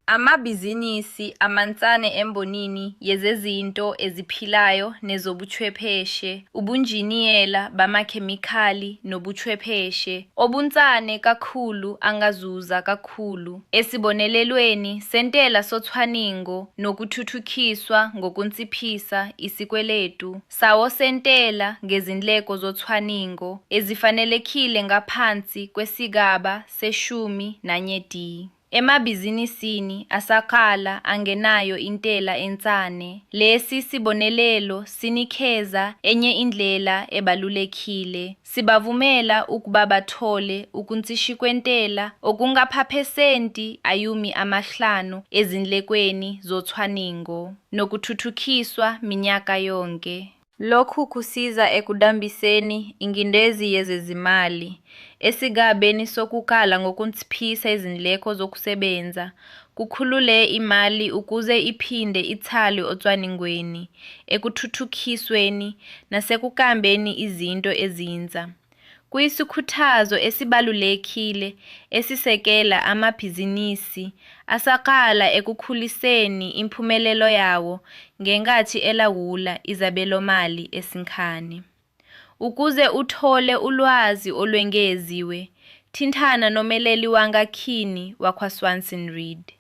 Amabhizinisi amansane embonini yezezinto eziphilayo nezobuchwepheshe, ubunjiniyela bamakhemikhali nobuchwepheshe obunsane kakhulu angazuza kakhulu esibonelelweni sentela soCwaningo nokuThuthukiswa ngokunciphisa isikweletu sawo sentela ngezindleko zocwaningo ezifanelekile ngaphansi kwesigaba se-11 d. Emabhizinisini asaqala angenayo intela ensane, lesi sibonelelo sinikeza enye indlela ebalulekile, sibavumela ukuba bathole ukuncishwikwentela okungaphaphesenti ayumi amahlanu ezindlekweni zocwaningo nokuthuthukiswa minyaka yonke. Lokhu kusiza ekudambiseni ingindezi yezezimali esigabeni sokuqala ngokunciphisa izindleko zokusebenza, kukhulule imali ukuze iphinde itshalwe ocwaningweni, ekuthuthukisweni nasekuqambeni izinto ezintsha. Kuyisikhuthazo esibalulekile esisekela amabhizinisi asaqala ekukhuliseni impumelelo yawo ngenkathi elawula izabelomali esincane. Ukuze uthole ulwazi olwengeziwe, thintana nomeleli wangakini wakwaSwanson Reed.